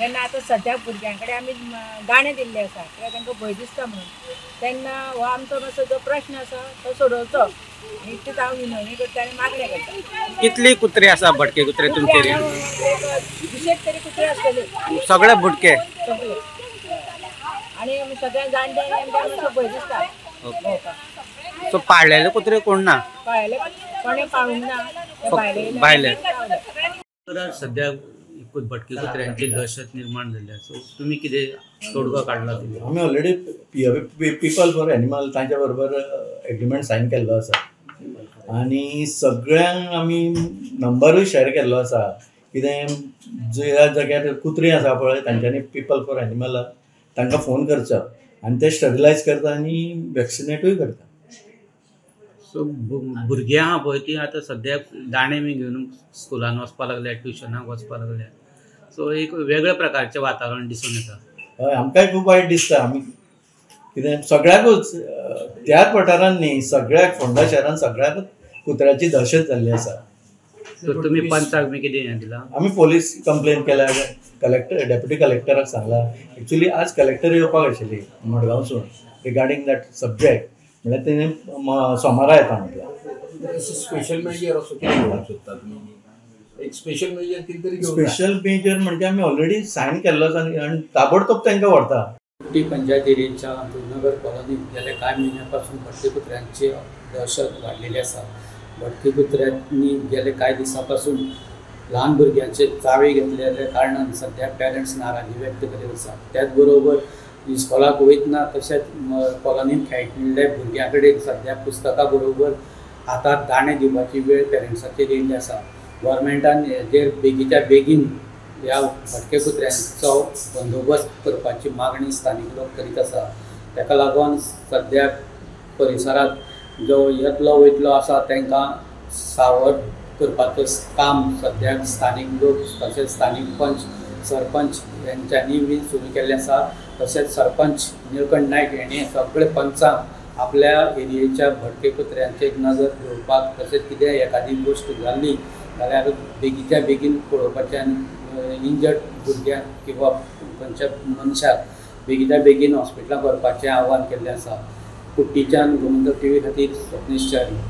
तेन्ना आतां सद्या भुरग्यां कडेन आमी दाणे दिल्ले आसा कित्याक तांकां भंय दिसता म्हणून. तेन्ना हो आमचो मातसो जो प्रश्न आसा तो सोडोवचो इतलीच हांव विनवणी करता आनी मागणें करता. कितली कुत्रे आसा भटके कुत्रे तुमचे? 20 तरी कुत्रे आसतले. सगळे भुटके सगळे आनी सगळ्या जाणट्यांक आमकां मातसो भंय दिसता. सो पाळलेले कुत्रे कोण ना? पाळलेले कोणें पाळूंक ना, भायले. सध्या भटके कुत्र्यांची दहशत निर्माण जाल्ली आसा, तुमी कितें तोडगो काडला? आमी ऑलरेडी पीपल फॉर एनिमल तांच्या बरोबर एग्रीमेंट सायन केल्लो आसा आनी सगळ्यांक आमी नंबरूय शेअर केल्लो आसा. कितें ज्या जाग्यार कुत्री आसा पळय तांच्यांनी पीपल फॉर एनिमल तांकां फोन करचो आनी ते स्टरिलायज करता आनी वॅक्सिनेटूय करता. सो भुरगीं आहा पळय ती आतां सद्याक दाणे बी घेवन स्कुलान वचपाक लागल्या, ट्युशनाक वचपाक लागल्या. सो एक वेगळ्या प्रकारचें वातावरण दिसून येता. हय, आमकांय खूब वायट दिसता. आमी कितें सगळ्याकूच त्याच वाठारान न्ही, सगळ्याक फोंडा शहरान सगळ्याकूच कुत्र्याची दहशत जाल्ली आसा. सो तुमी पंचाक बी कितें हें दिलां? आमी पोलीस कंप्लेन केल्या, कलेक्टर डेप्युटी कलेक्टराक सांगलां. एक्चुली आज कलेक्टर येवपाक आशिल्ली मडगांवसून रिगार्डींग that subject, म्हळ्यार तेणें सोमारा येता म्हटल्यार. स्पेशल मेजर असो कितें घेवंक सोदता तुमी? एक स्पेशल मेजर कितें तरी? स्पेशल मेजर म्हणजे आमी ऑलरेडी सायन केल्लो आसा आनी ताबडतोब तांकां व्हरता. कुट्टी पंचायत एरियेच्या अंतुनगर कॉलनीत गेल्या कांय म्हयन्यापासून भटके कुत्र्यांची दहशत वाडलेली आसा. भटके कुत्र्यांनी गेले कांय दिसांपासून ल्हान भुरग्यांचे चावे घेतलेल्या कारणान सद्या पेरंट्स नाराजी व्यक्त करीत आसा. त्याच बरोबर इस्कॉलाक वयतना तशेंच कॉलनीन खेळटिल्ल्या भुरग्यां कडेन सद्या पुस्तकां बरोबर हातात दाणे दिवपाची वेळ पेरंट्साचेर येयल्ली आसा. गव्हर्मेंटान हेजेर बेगीच्या बेगीन ह्या भटके कुत्र्यांचो बंदोबस्त करपाची मागणी स्थानीक लोक करीत आसा. ताका लागून सद्या परिसरांत जो येतलो वयतलो आसा तांकां सावध करपाचो काम सद्या स्थानीक लोक तशेंच स्थानीक पंच सरपंच यांच्यांनी बी सुरू केल्लें आसा. तशेंच सरपंच निळकंठ नायक हेणी सगळे पंचांक आपल्या एरियेच्या भटके कुत्र्यांचेर नजर दवरपाक तशेंच कितें एखादी गोश्ट जाल्ली जाल्यार बेगीच्या बेगीन पळोवपाचें आनी इंजर्ड भुरग्यांक किंवा खंयच्या मनशाक बेगीच्या बेगीन हॉस्पिटलांत व्हरपाचें आव्हान केल्लें आसा. कुट्टीच्यान गोमंतक टीव्ही खातीर स्वप्नेश च्यारी.